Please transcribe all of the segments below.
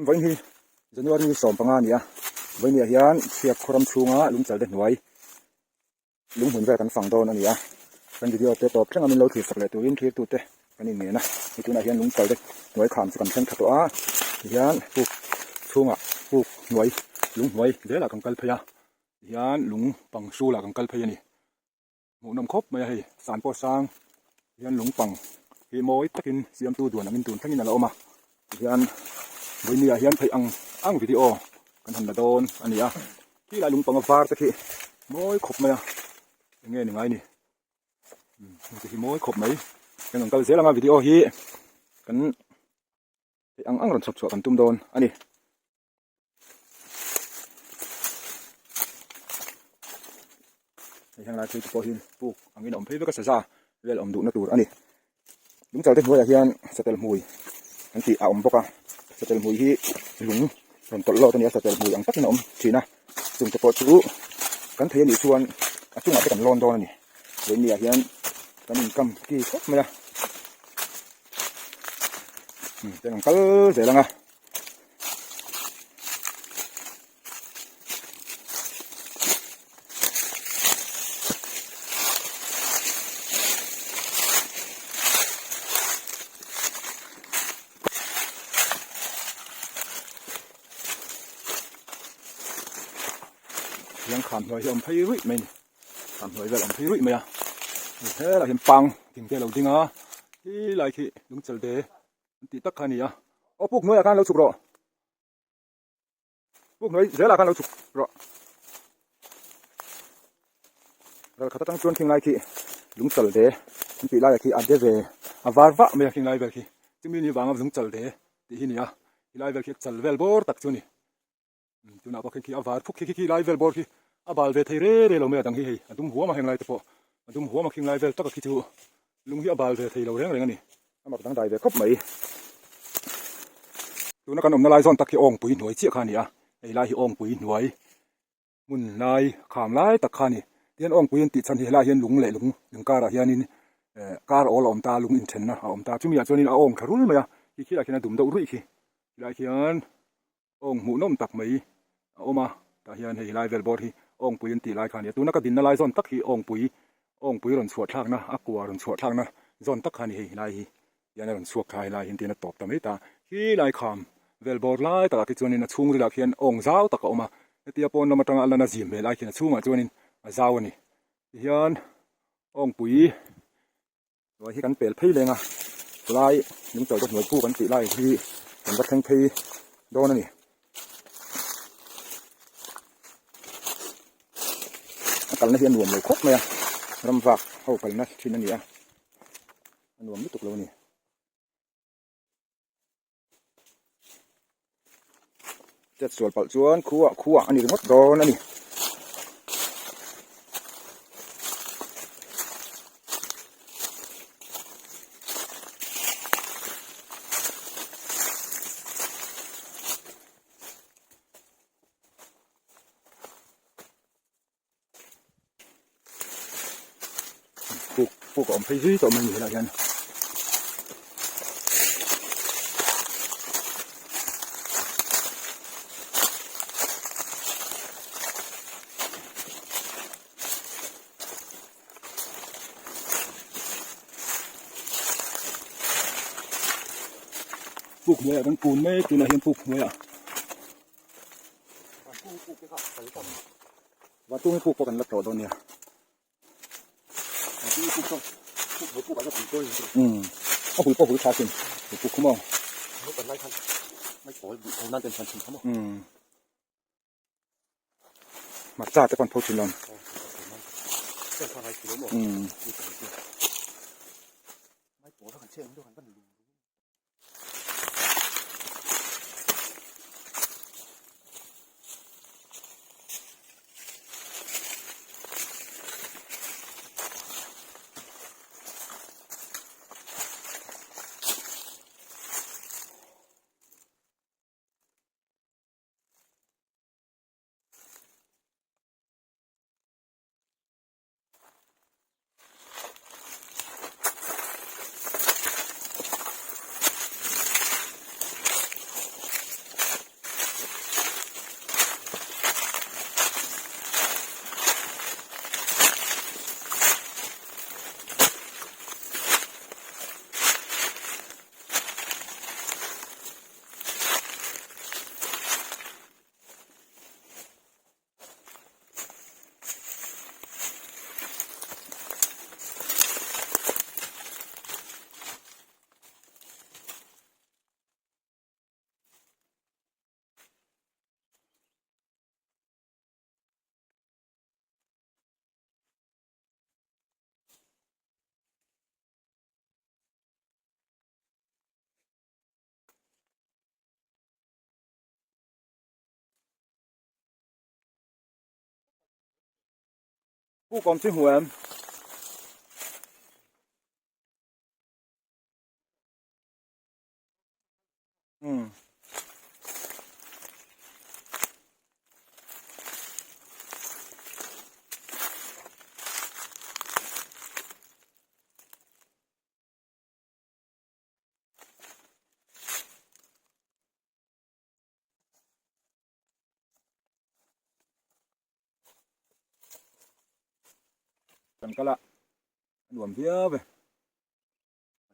Vawiin hi January ni 15 a ni a, vawiin ah hian chhiat khawram chhunga lungchal te hnuai lunghmun vel kan fang dawn a ni a, kan video te tawp thleng a min lo thlir sak leh turin thirtute kan inngen a, hei tunah hian lungchal te hnuai kham chu kan thleng tha tawh a, tihian puk chhungah puk hnuai lunghnuai zelah kan kal phei a, tihian lung pang hrulah kan kal phei a ni. Hmuhnawm khawp mai a hei, san pawh sang hian lungpang hi mawi takin siamtu duan angin tun thlengin a la awm a, tihian vawinia hian theih ang ang video kan han la dawn a ni a, khi lai lungpang a var te khi mawi khawp mai a, eng nge ni ngai ni, heng te hi mawi khawp mai, heng ang kal zel anga video hi kan theih ang ang rawn chhawp chhuah kan tum dawn a ni. Hei heng lai phei te pawh hi puk angin a awm phei vek a saza vel awm duhna tur a ni. Lungchal te hnuaiah hian satel hmui an tih a awm bawk a, satel hmui hi lung rawn tawlh lawt a ni a, satel hmui ang takin a awm thin a, chung te pawh chu kan thei a nih chuan a chungah te kan lawn dawn a ni. Lehniah hian kan inkam ki khawp mai a, kan kal zel ang a. Hian kham hnuai hi a awm phei ruih mai a ni kham hnuai vel a awm phei ruih mai a helaiah hian pang thing te a lo ding a helai khi lungchal te An tih tak kha a ni a. Aw puk hnuaiah khan lo chhuk rawh. Puk hnuai zelah khan lo chhuk rawh. Ral khat atang chuan khinglai khi lungchal de an tih laiah khi a de ve a var vah mai a khinglai vel khi. Chumi ni vanga lungchal de tih hi a ni a. Helai vel khi a chal vel bawr tak chu a ni. Tunah pawh khi khi a var phuk khi khi khi lai vel bawr khi a bal ve thei re re lo mai a dang hi hei a dum huam a heng lai te pawh a dum huam a khing lai vel taka khi chu lung hi a bal ve thei lo reng reng a ni. A mak dangdai ve khawp mai. Tuna kan awmna lai zawn tak hi awngpui hnuai chiah kha a ni a, hei lai hi awngpui hnuai hmun lai kham lai tak kha a ni. Tihian awngpui an tih chhan hi helaiah hian lung leh lung inkarah hianin kar awl a awm ta a, lung inthenna a awm ta. Chumi ah chuanin a awng tha rul mai a, khi khilaiah khian a dum deuh ruih khi. Khilaiah khian Awng hmuhnawm tak mai a awm a, tah hian hei lai vel bawr hi awngpui an tih lai kha a ni a, tuna ka dinna lai zawn tak hi awngpui awngpui rawn chhuah thlakna a kua rawn chhuah thlakna zawn tak kha a ni hei lai hi hian a rawn chhuak thla helai hian tin a tawp ta mai ta khi lai kham vel bawr lai takah khi chuanin a chhung rilah khian awng zau tak a awm a, hetia pawn lam atanga a lan a zim hmel ai khian a chhungah chuanin a zau a ni tihian awngpui. Hnuai hi kan pel phei leng a, lai lungchal te hnuai puk an tih lai hi kan va thleng phei dawn a ni. A kalna hi a nuam lo khawp mai a, ram vak ho kalna thin a ni a, a nuam lutuk lo a ni. Chet sual palh chuan khuah khuah a ni ringawt dawn a ni. Puk puk a awm phei zui tawh mai a ni helaiah hian. Puk hnuaiah kan kun mek tunah hian puk hnuaiah. Vatung hi puk pawh kan la tlawh dawn nia. A hul pawh hul tha sin. Hul puk khum aw. Hmarcha te pawh an pho thin lo. Puk awm chu hmu em? Umm. Kan kal a, a nuam viau e. A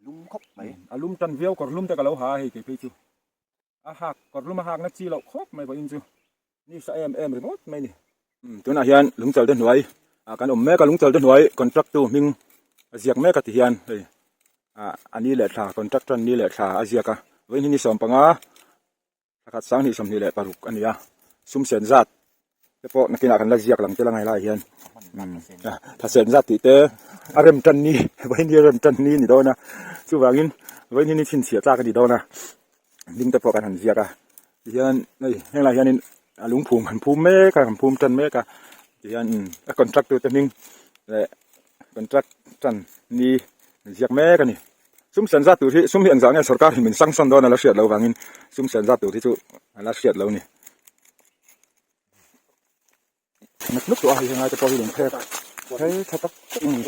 lum khawp mai. A lum tan viau kawr lum te ka lo ha a hei kei phei chu. A hak kawr lum a hak na chi loh khawp mai vawiin chu. Ni sa em em ringawt mai ni. Tunah hian lungchal te hnuai ah kan awm mek a lungchal te hnuai contract tu hming a ziak mek a ti hian hei ah a ni leh thla contract tan ni leh thla a ziak a vawiin hi ni 15 Thla khat 20 26 a ni a, sum sen zat te pawh nakinah kan la ziak lang tel a ngai lai hian thla sen zat tih te a rem tan ni vawiin hi a rem tan ni a ni dawn a, chuvangin vawiin hi ni chhinchhiah tlak a ni dawn a, hming te pawh kan han ziak a, tihian hei heng lai hianin a lungphum han phum mek a han phum tan mek a tihian a contract tute hming leh contract tan ni ziak mek a ni. Sum sen zat tur hi sum hi engzah nge sorkar hi min sanction dawn a la hriat loh vangin sum sen zat tur hi chu a la hriat lo ni. Nuk nuk tawh a hei henglai te pawh hi lung phek hei tha tak tak a ni.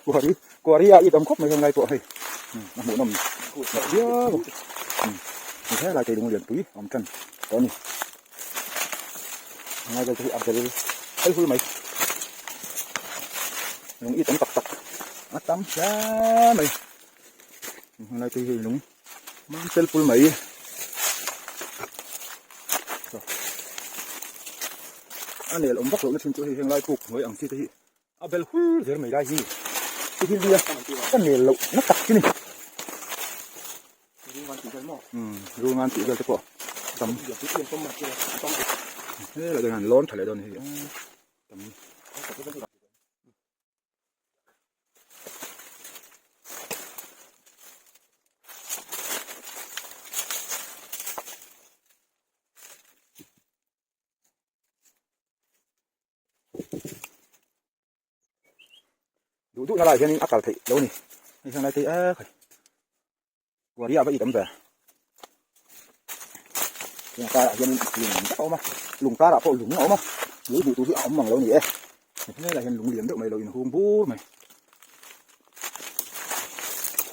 Kuari kuari a it awm khawp mai henglai pawh hei a hmuhnawm viau a ni helai te lung lianpui a awm tan tawh a ni. Henglai vel te hi a bel hel hul mai. Lung it awm tak tak a tam hle mai. Henglai te hi hei lung mam fel pul mai. A nel awm vak lohna thin chu hei henglai puk hnuai ang chi te hi a bel hul zel mai lai hi. Ti hi nia ka nel loh na tak chu ni. Rungan tih vel te pawh tam helai te hian lawn tha leh dawn a ni hei tam. Duh duh na lai hianin a kal theih lo a ni hei hian lai te hi e khai kuari a va it awm ve lung karah hianin lung vek a awm a lung karah pawh lung a awm a lung hmuh tur hi a awm mang lo a ni e helaiah hian lung lian deuh mai lo inhung bur mai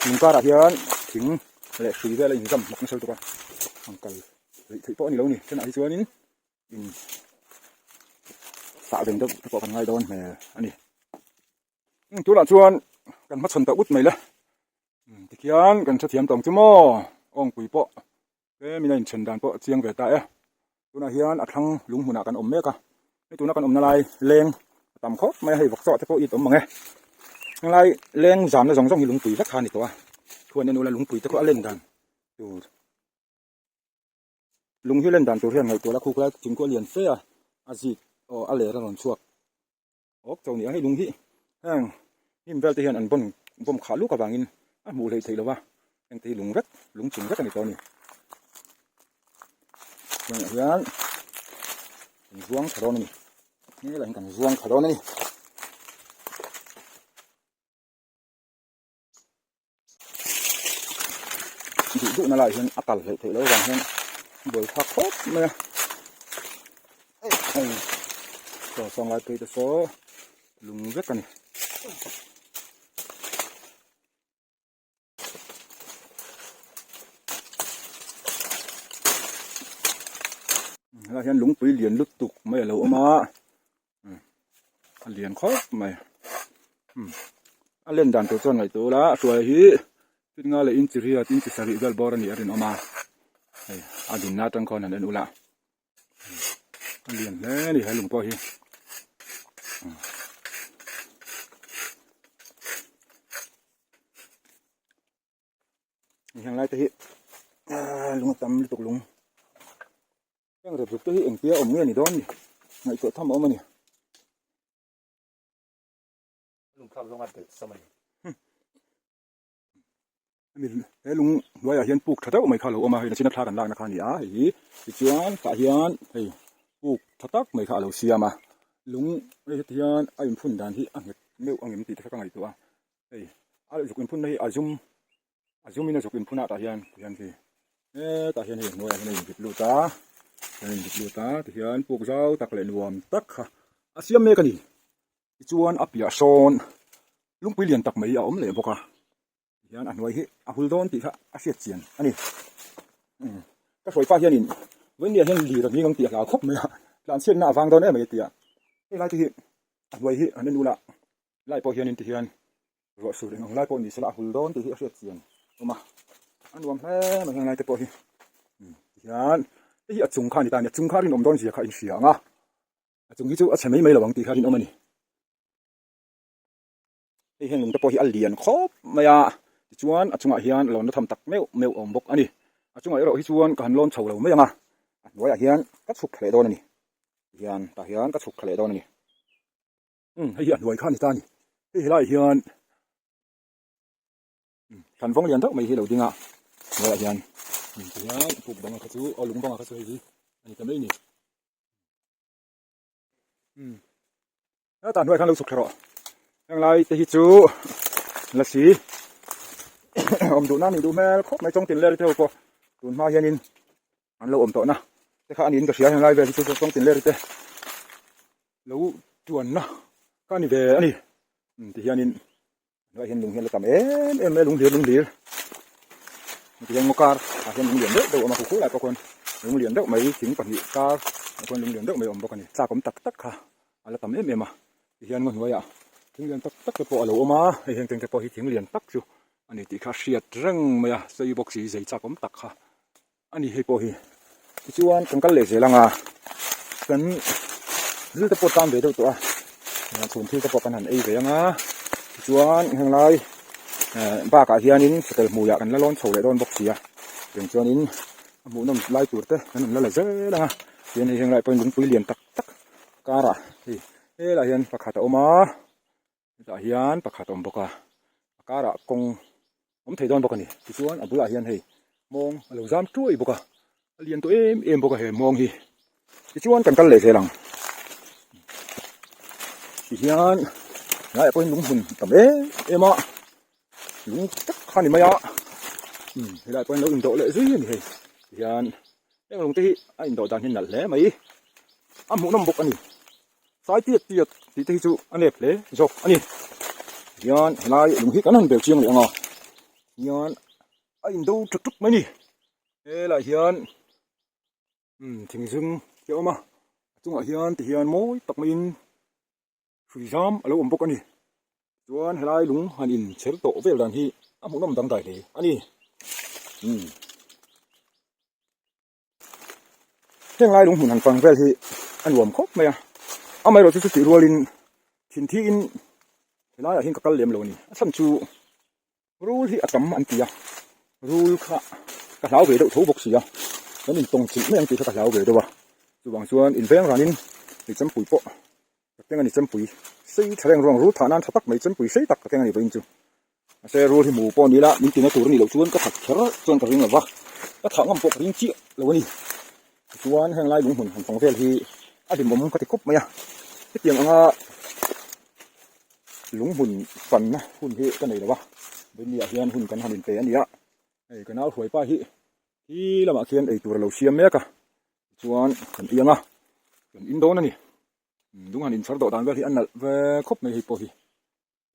lung karah hian thing leh hrui vel a inzam hnawk nasa lutuk a ang kal rih theih pawh a ni lo a ni thenah hi chuanin in sah veng deuh te pawh kan ngai dawn hmel a ni tunah chuan kan hmachhawn ta ut mai le tikhian kan hrethiam tawng chu maw awngpui pawh tlemin a inthen dan pawh chiang ve ta e tunah hian a thlang lung hmunah kan awm mek a hei tuna kan awmna lai leng a tam khawp mai a hei vawk chaw te pawh it awm ang e henglai leng zamna zawng zawng hi lungpui vek kha a ni tawh a khuan en ula lungpui te khaw a len dan tur. Lung hi len dan tur hian ngaihtuah la khuk lai thingkua lian fe a, a zik aw a ler a rawn chhuak awk chauh ni a, hei lung hi heng hnim vel te hian an bawn bawm khah luk avangin a hmuh hleih theih lo va, heng te hi lung vek lung chung vek a ni tawh a ni. Hengah hian kan zuang tha dawn a ni, helaiah hian kan zuang tha dawn a ni. Duh duhna lai hian a kal hleih theih loh avang hian buai thlak khawp mai a hei saw sawng lai phei te saw lung vek a ni. Helaiah hian lungpui lian lutuk mai a lo awm a a lian khawp mai a len dan tur chuan ngaihtuah ula a hruai hi fit nga leh inchi riat inchi sarih vel bawr a nih a rinawm a hei a dinna atang khawn han en ula a lian hle a ni he lung pawh hi. Heng lai te hi lung a tam lutuk lung. Heng rep rep te hi engtia awm nge ni dawn ni ngaihtuah tham a awm a ni. Lungthlak zawng a belh sam a ni. Hemi he lung hnuaiah hian puk tha deuh mai kha a lo awm a, hei nachina thla kan lakna kha a ni a hei hi tichuan tah hian hei puk tha tak mai kha a lo siam a. Lung hei heti hian a inphun dan hi a nghet meuh ang em tih te kha ka ngaihtuah a, hei a zuk inphunna hi a zum a zumin a zuk inphun ah tah hian tihian khi hetah hian hei hnuaiah hian a inzip lut a, a inzip lut a tihian puk zau tak leh nuam tak kha a siam mek a ni. Tichuan a piah sawn lungpui lian tak mai a awm leh bawk a. Hian a hnuai hi a hul dawn tih kha a hriat chian a ni. Ka hruai pa hianin vawinia hian lir a hming ang tih a hlau khawp mai a, tlanchhiatna a vang dawn em mai a ti a. Hei lai te hi a hnuai hi an en ula lai pawh hianin ti hian ruah sur eng ang lai pawh ni sela a hul dawn tih hi a hriat chian awm a, a nuam hle mai heng lai te pawh hi. Tihian hei hi a chung kha a ni ta a ni, a chung kha a rinawm dawn zia kha a inhria ang a, a chung hi chu a chhe mai mai lo ang tih kha a rinawm a ni. Hei heng lung te pawh hi a lian khawp mai a, tichuan a chungah hian lawnna tham tak meuh meuh a awm bawk a ni. A chungah erawh hi chuan ka han lawn chho lo mai ang a, a hnuaiah hian ka chhuk thla leh dawn a ni. Tihian tah hian ka chhuk thla leh dawn a ni. Umm hei hi a hnuai kha a ni ta a ni. Hei helaiah hian thlan vawng lian deuh mai hi a lo ding a, hnuaiah hian tihian puk banga kha chu aw lung banga kha chu hei hi a ni ta mai a ni. Umm hetah hnuaiah khan lo chhuk thla rawh heng lai te hi chu la si awm duh na nih duh hmel khawp mai chawngtin ler te ho pawh tun hma hianin an lo awm tawh na te kha a niin ka hria heng lai vel hi chu chawngtin ler te lo tuanna kha a ni ve a ni ti hianin Hnuaiah hian lung hi a la tam em em mai a, lung hlir lung hlir heti hian ngaw kar ah hian lung lian deuh deuh a awm a, khuh lai pawh khawn lung lian deuh mai thing pahnih kar ah khawn lung lian deuh mai a awm bawk a ni, chak awm tak tak kha a la tam em em a, tihian ngaw hnuaiah thing lian tak tak te pawh a lo awm a, hei heng teng te pawh hi thing lian tak chu a ni tih kha a hriat reng mai a, sei bawk si zei chak awm tak kha. A ni hei pawh hi tichuan kan kal leh zel ang a kan thil te pawh tan ve deuh tawh a chhun thil te pawh kan han ei ve ang a tichuan heng lai eh bakah hianin satel hmuiah kan la lawn chho leh dawn bawk si a tiang chuanin a hmuhnawm lai tur te kan rawn la la zel ang a tihian hei heng lai pawhin lungpui lian tak tak karah hei helaiah hian pakhat a awm a. Hetah hian pakhat a awm bawk a, a karah kawng awm thei dawn bawk a ni. Tichuan a bulah hian hei mawng a lo zam tuai bawk a, a lian tawh em em bawk a he mawng hi. Tichuan kan kal leh zel ang. Tihian helaiah pawhin lung hmun tam em em a, lung tak kha a ni mai a, umm helaiah pawhin lo indawh leh zui a ni hei. Tihian heng lung te hi a indawh dan hi a nalh hle mai, a hmuhnawm bawk a ni. Sai tiat tiat tih te hi chu a nep hle zawk a ni. Hian helai lung hi kan han bel chiang leh ang a, hian a indo tuk tuk mai a ni. Helaiah hian umm thing zum te a awm a, a chungah hian ti hian mawi tak maiin hrui zam a lo awm bawk a ni. Chuan helai lung han in chher tawh vel dan hi a hmuhnawm dangdai hle a ni. Umm. Heng lai lung hmun han fang vel hi a nuam khawp mai a, amaherawh chu chutih rualin thinthi in helaiah hian ka kal lem lo a ni. A chhan chu rul hi a tam an ti a, rul kha ka hlau ve deuh tho bawk si a, kan intawng chilh mai ang tih kha ka hlau ve deuh a, chuvang chuan inveng ranin hei chempui pawh ka keng a ni chempui sei tha reng ruang rul thah nan tha tak mai chempui sei tak ka keng a ni vawiin chu. Mahse rul hi hmu pawh ni ila min tina tur a nih loh chuan ka that kher chuan ka ring lo va, ka thah ngam pawh ka ring chiah lo a ni. Tichuan heng lai lung hmun han fang vel hi a hlimawm ka ti khawp mai a, hetiang anga lung hmun fanna hun hi ka nei lo va, Benny-ah hian hun kan han inpe a ni a, hei ka nau hruai pa hi khi lamah khian eitur a lo siam mek a, tichuan kan ei ang a, kan in dawn a ni. Lung han inchhar dawh dan vel hi a nalh ve khawp mai hei pawh hi.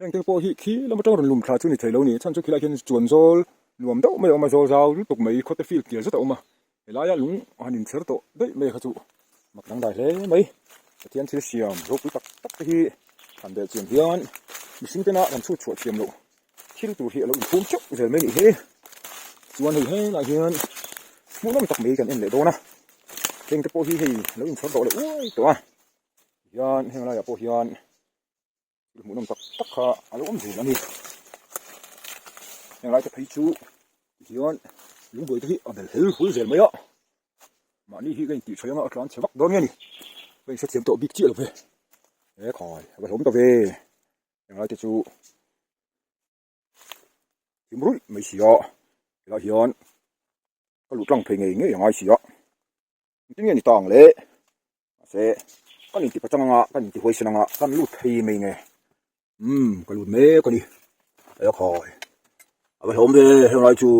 Heng te pawh hi khi lam atang rawn lum thla chu ni thei lo ni. Chhan chu khilaiah khian chuan zawl nuam deuh mai a awm a, zawl zau lutuk mai khawte field tial zet a awm a. Helaia lung han inchher tawh daih mai kha chu mak dangdai hle mai. Pathian thil siam ropui tak tak te hi han belh chian hian mihring tena kan chhut chhuah thiam loh thil tur hi a lo inphum teuh zel mai a nih hi. Chuan hei helaiah hian hmuhnawm tak mai kan en leh dawn a. Heng te pawh hi hei lo inchher tawh leh uai tawh a. Tihian heng laiah pawh hian. Thil hmuhnawm tak tak kha a lo awm zel a ni. Heng lai te phei chu tihian lungbuai te hi a bel hel hul zel mai a. Mahni hi ka intih tha anga a tlan chhe vak dawn nge ni. Ka inhrethiam tawh bik chiah lo ve. He khai a va hlawm ta ve. Heng lai te chu thim ruih mai si a. Helaiah hian ka luh tlang phei ngei ngei a ngai si a. Engtin nge ni ta ang le? Mahse. Kan inti pachang anga, kan inti huaisen anga, kan lut thei mai nge. Umm, ka lut mek a ni. Aya khai, a va hlawm ve heng lai chu.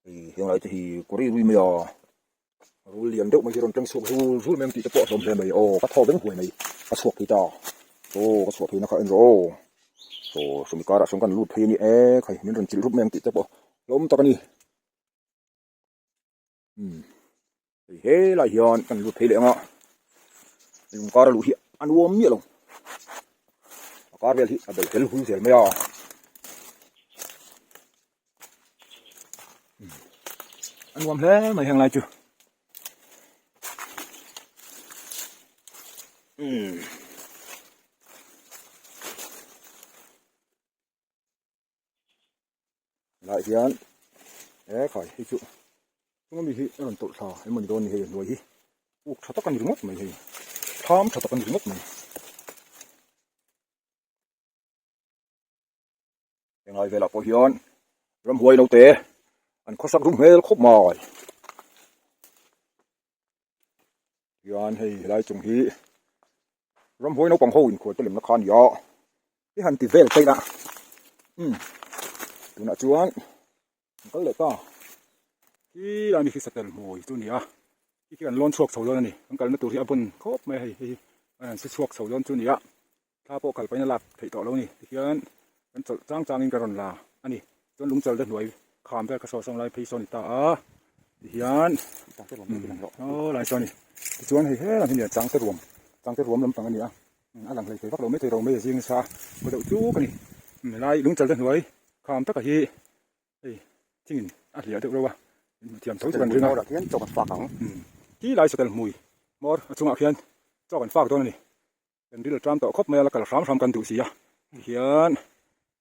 Hei heng lai te hi kawri rui mai a, rul lian deuh mai hi rawn tleng chhuak zul zul mai ang tih te pawh a hlawm hle mai. Aw, ka thaw veng huai mai, ka chhuak phei ta. Aw, ka chhuah phei na kha en rawh aw. Aw, sawmi karah sawn kan lut phei a ni e, khai min rawn chilh rup mai ang tih te pawh hlawm tak a ni. Umm hei helai hian kan lut phei leh ang a lung kar a luh hi a nuam miah lo a kar vel hi a bel fel hul zel mai a a nuam hle mai heng lai chu umm. Helai hian he khai hi chu chunga mi hi a rawn tawlh thla emaw ni dawn ni hei hnuai hi uk tha tak a ni ringawt mai hei thlam tha tak a ni ringawt mai. Henglai velah pawh hian ramhuai naute an khawsak rum hmel khawp mai. Hian hei helai chung hi ramhuai naupang ho inkhual te lemna kha a ni a i han ti vel phei la umm tunah chuan an kal leh ta khi lai mi khi satel hmui chu a ni a khi khi an lawn chhuak chho dawn a ni an kalna tur hi a bun khawp mai a hei hei hi an han si chhuak chho dawn chu a ni a thla pawh kal pahin a lak theih tawh lo a ni tihian kan chawlh chang changin ka rawn la a ni chuan lungchal te hnuai kham vel ka saw sawn lai phei sawn a ni ta a tihian aw lai sawn a ni tichuan hei helam hi nia changte ruam changte ruam lampang a ni a a lang hlei thei vak lo mai thei ro mai a zing nasa a deuh chuk a ni helai lungchal te hnuai kham taka hi hei thingin a hliah deuh reuh a thiam tho chu kan ring a hian chaw kan fak ang ti lai satel hmui hmawr a chungah khian chaw kan fak dawn a ni. Kan ril a ṭam tawh khawp mai a, la kal hram hram kan duh si a, tihian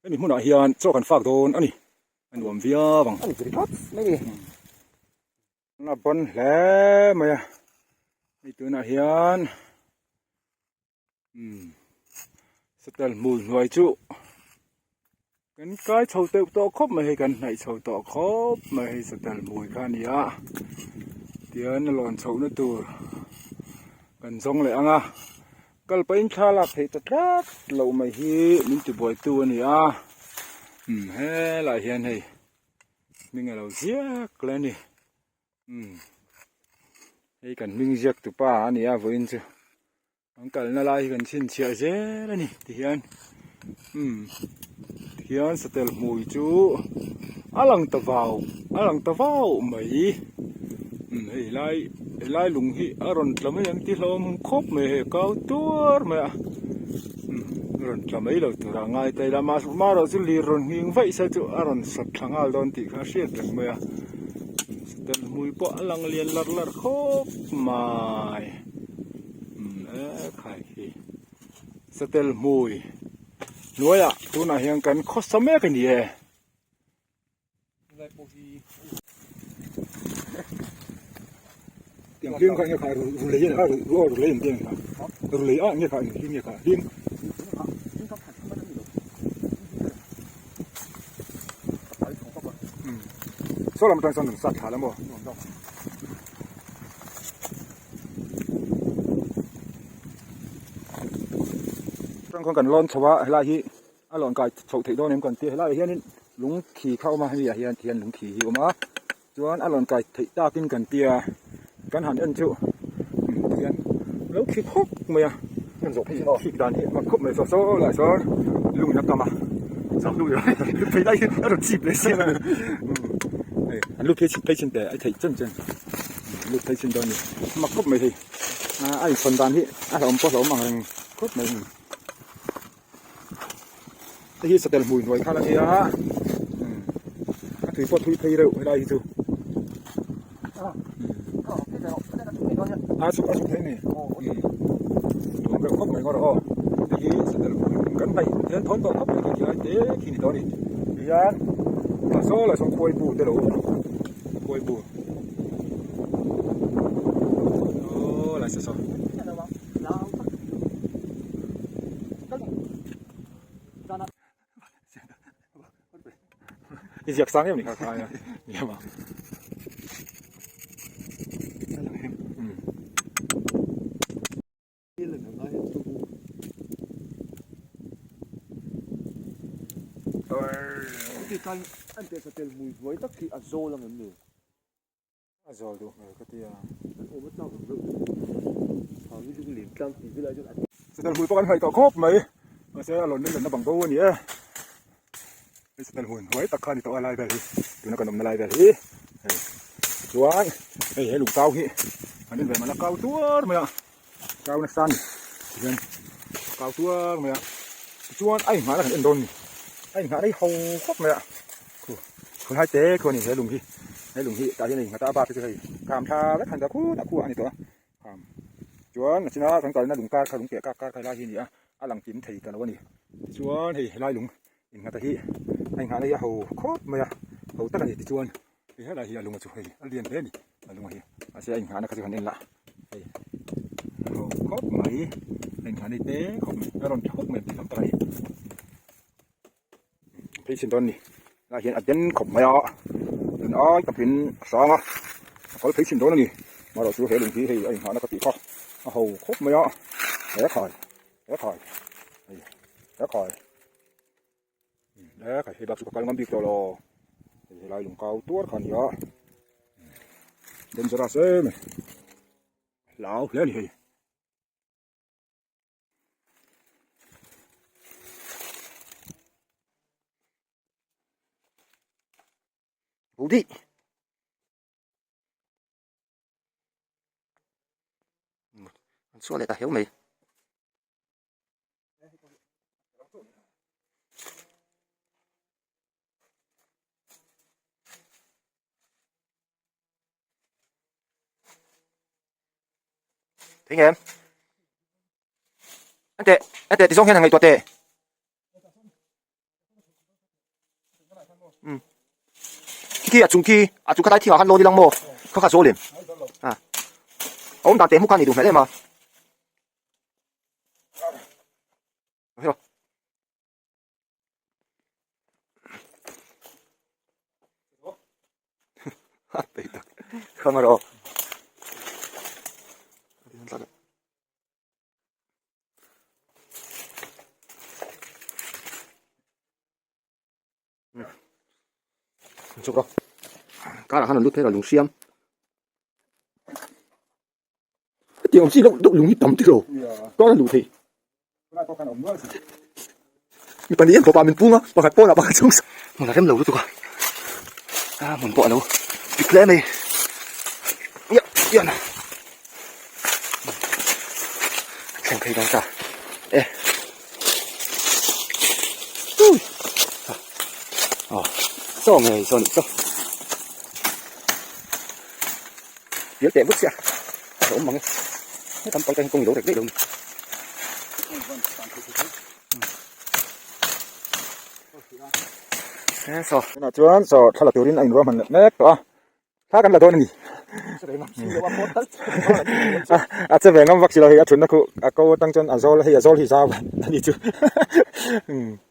hemi hmunah hian chaw kan fak dawn a ni, a nuam viau ang. A ni tlat mai ni. A ban hle mai a, hei tunah hian umm satel hmui hnuai chu kan kai chho deuh tawh khawp mai hei kan hnaih chho tawh khawp mai hei satel hmui kha a ni a tihian a lawn chhohna tur kan zawng leh ang a kal pahin thla lak theih ta tlat loh mai hi min tibuaitu a ni a umm helaiah hian hei hming a lo ziak hle a ni umm hei kan hming ziak tupa a ni a vawiin chu. An kalna lai hi kan chhinchhiah zel a ni tihian umm tihian satel hmui chu a lang ta vau a lang ta vau mai umm hei lai helai lung hi a rawn tla mai ang tih hlauhawm khawp mai hei a kau tuar mai a umm a rawn tla mai lo tur a ngai ta ila amaherawhchu chu lir rawn nghing vaih se chu a rawn sat thla nghal dawn tih kha a hriat reng mai a satel hmui pawh a lang lian larh larh khawp mai. Khai hi satel hmui hnuaiah tunah hian kan khawsa mek a ni e. Tiang hlim kha nge kha ru lei kha ru ru lei an tiang kha ru lei a nge kha hlim nge kha hlim. Saw lam atang sawn rawn sat thla la maw. Atang khawn kan lawn chho a helai hi a lawn kai chhoh theih dawn em kan tia helaiah hianin lung khi kha a awm a hemi ah hian tihian lung khi hi a awm a chuan a lawn kai theih takin kan tia kan han en chu tihian lo khi khawp mai a khik dan hi a mak khawp mai saw saw lai sawn lungin a kam a phei lai hi a rawn chip leh siam a hei an lut phei phei chin teh a theih chen chen lut phei chin dawn a ni a mak khawp mai hei a inchhawn dan hi a hlauhawm pawh a hlauhawm ang reng khawp mai hei hi satel hmui hnuai khan a nia a tui pawh thui phei reuh helai hi chu a chhuk a chhuk thei a ni nuam reuh khawp mai ngawt rawh aw hei hi satel hmui kan hnaih hian thawn tawh khawp mai khi lai te khi ni tawh a ni tihian a saw lah sawn khuai bu te lo awm khuai bu aw lai saw saw. I ziak sang em ni kha kha a ni ma. Chuti khan an teh satel hmui hnuai tak khi a zawl ang em ni? A zawl duh hmel ka ti a. An awm a tlak awm reuh chu. Thau hi lung lem tlang tih vilai chuan a. Satel hmui pawh kan hnaih tawh khawp mai. Mahse a lawn lenna bang bo a ni e. Hei satel hmui hnuai tak kha a ni tawh a lai vel hi. Tuna kan awmna lai vel hi. Hei chuan hei he lung kau hi an in ve man a kau tuar mai a. Kau nasa a ni tihian a kau tuar mai a. Tichuan a inghahna kan en dawn a ni. A inghahna hi ho khawp mai a. Khu khawlai te khu a ni he lung hi. He lung hi tah hian a innghat a, a bak te chu hei kham thla vek han ta khutah khuah a ni tawh a. Kham chuan a china kan kalna lung kar kha lung keh kak kar kha helai hi a ni a, a lang kim thei ta lo a ni. Tichuan hei helai lung innghat a hi a inghahna hi a ho khawp mai a, ho tak a ni. Tichuan hei helai hi a lunga chu hei a lian hle a ni a lunga hi mahse a inghahna kha chu han en lah hei a ho khawp mai a inghahna hi te khawp mai a rawn tha khawp mai tih tam tak a ni. Phei chhin dawn a ni helai hian a den khawp mai a tun ai takin a hrang a a kal phei chhin dawn a ni marawh chu he lung hi hei a inghahna ka tih kha a ho khawp mai a he khai he khai hei he khai he khai hei bak chu ka kal ngam bik tawh lo hei helai lung kau tuar kha a ni a dangerous em a ni hlau hle a ni hei. Rudi. An chhuah leh ta heu mai. Thấy nghe em? Anh tệ, anh tệ thì giống như là ngày tuột tệ. Ừ. Khi à chung khi à chung khai thi han lo đi lang mo. Kha kha zo lim. À. Ông đàn tệ mu khan ni du mẹ mà. Hiểu. Khang rawh. Chuk rawh. Karah khan an lut phei rawh lung hriam. Hetiang awm chi deuh deuh lung hi tam tilo. Kar a luh theih. Mi pahnih hian fapa min pung a, pakhat pawnah pakhat chhung sa. Hmun a rem lo lutuk a, a hmun pawh a lo pik hle mai. Iah ian thleng phei dawn ta e. Ui aw saw ngei saw nih saw. Pial teh vut sia a hlauhawm mang e hetam pang te hian kawng i lo rek daih lo ni. Saw tunah chuan saw thla la turin a inruahman leh mek tawh a thla kan la dawn a ni a che ve ngam vak si lo hei a thutna khuh a ko atang chuan a zawl hei a zawl hi zau a ni chu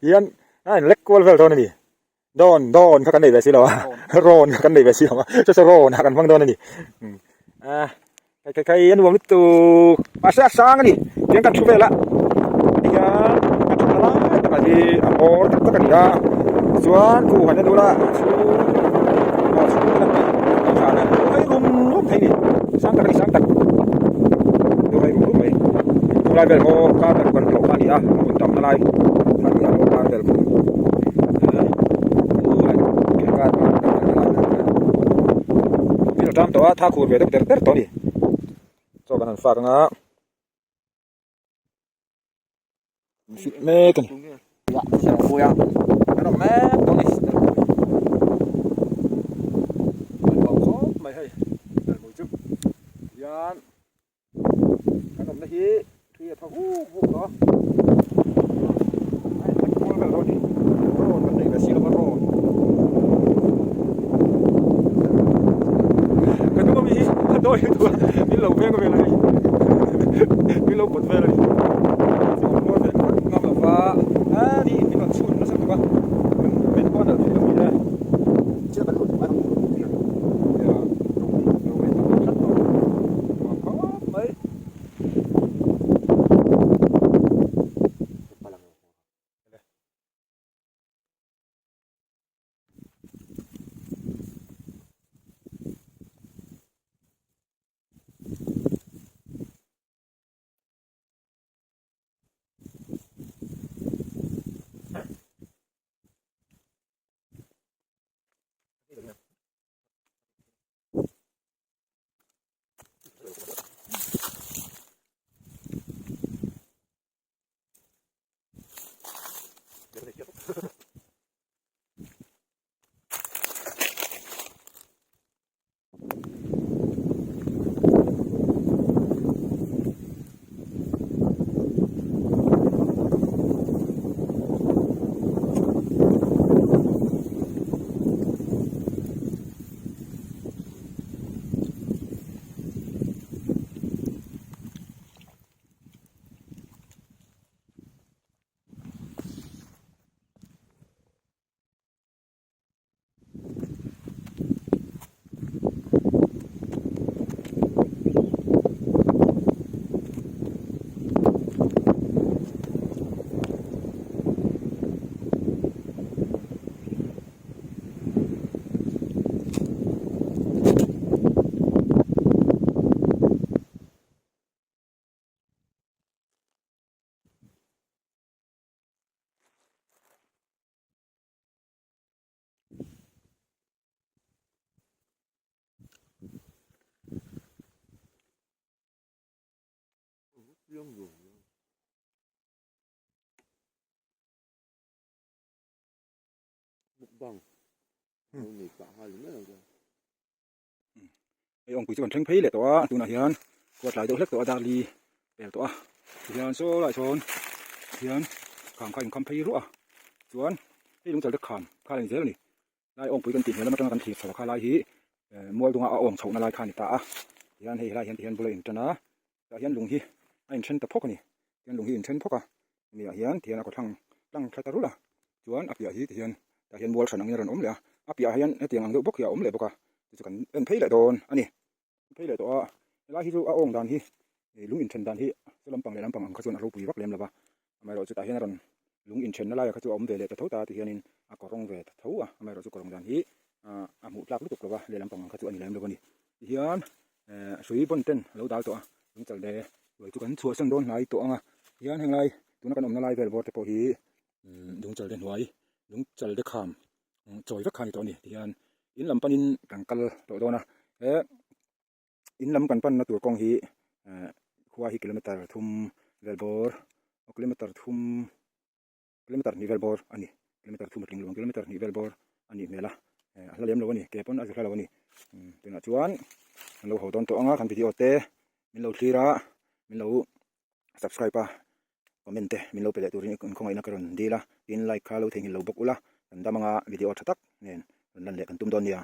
hian a inlek kual vel dawn a ni. Dawn dawn kha kan nei ve si lo a rawn kha kan nei ve si lo a chu chu rawn ah kan hmang dawn a ni a kai kai kai a nuam lutuk mahse a sang a ni tiang kan thu vel a tihian a thutna lai takah hi a bawr tak tak a ni a chuan khu han en ula a chhung aw chhung kan tih kan thlan a hei rum rum thei a ni sang tak a ni sang tak dawr hei rum rum mai khulai vel pawh kar kan tlawh kha a ni a hmun tamna lai kha a ni a kar vel pawh. Thil a ṭam tawh a tha khur ve deuh der der tawh a ni chaw kan han fak anga min fit mek a ni kan awm mek tawh a ni a nuam khawp mai hei hmui chu tihian. Kan awmna hi tui a tha huk huk tawh a, a in lek kual vel dawn a ni, rawn kan nei ve si lova rawn ka hnung ami hi a dawi lutuk a min lo veng vel a hei min lo pawt vel a ni chu awm mual ve ngam ngam lova a ni min rawn chhun nasa lutuk a min pawh a nalh thei lo ni e. Hei awngpui chu kan thleng phei leh tawh a tunah hian khua tlai deuh hlek tawh a dar li pel tawh a tihian saw lai sawn hian kham kha a inkham phei ruah a chuan hei lungchal te kham kha a la ni zel a ni lai awngpui kan tih hmel lam atanga kan thlir chho kha lai hi mual dunga a awng chhohna lai kha a ni ta a tihian hei helai hian tihian bula in tan a tah hian lung hi a inthen ta phawk a ni tihian lung hi a inthen phawk a hemi ah hian tihian a kawthlang tlang thla ta rulh a chuan a piah hi tihian tah hian mual hran angin a rawn awm leh a a piah ah hian hetiang ang deuh bawk hi a awm leh bawk a chu chu kan en phei leh dawn a ni phei leh tawh a helai hi chu a awng dan hi lung inthen dan hi saw lampang leh lampang ang kha chuan a ropui vak lem lo va amaherawhchu chutah hian a rawn lung inthenna laiah kha chu a awm ve leh ta tho ta tihianin a kawrawng ve ta tho a amaherawhchu kawrawng dan hi a hmuh tlak lutuk lo va leh lampang ang kha chu a ni lem lo a ni tihian hrui bawn ten a lo dal tawh a lungchal te ruai chu kan chhuahsan dawn hnai tawh ang a tihian henglai tuna kan awmna lai vel bawr te pawh hi lungchal te hnuai lungchal te kham chawi vek kha a ni tawh a ni tihian in lam panin kan kal tawh dawn a he in lam kan panna tur kawng hi khua hi kilometer thum vel bawr kilometer thum kilometer hnih vel bawr a ni kilometer thum a tling lo ang kilometer hnih vel bawr a nih hmel a a hla lem lo a ni ke pawn a zu hla lo a ni tunah chuan kan lo haw dawn tawh ang a kan video te min lo thlir a min lo subscribe a comment te min lo pe leh turin in khawngaihna ka rawn dil a tin like kha lo theihnghilh lo bawk ula kan dam anga video tha tak nen rawn lan leh kan tum dawn nia.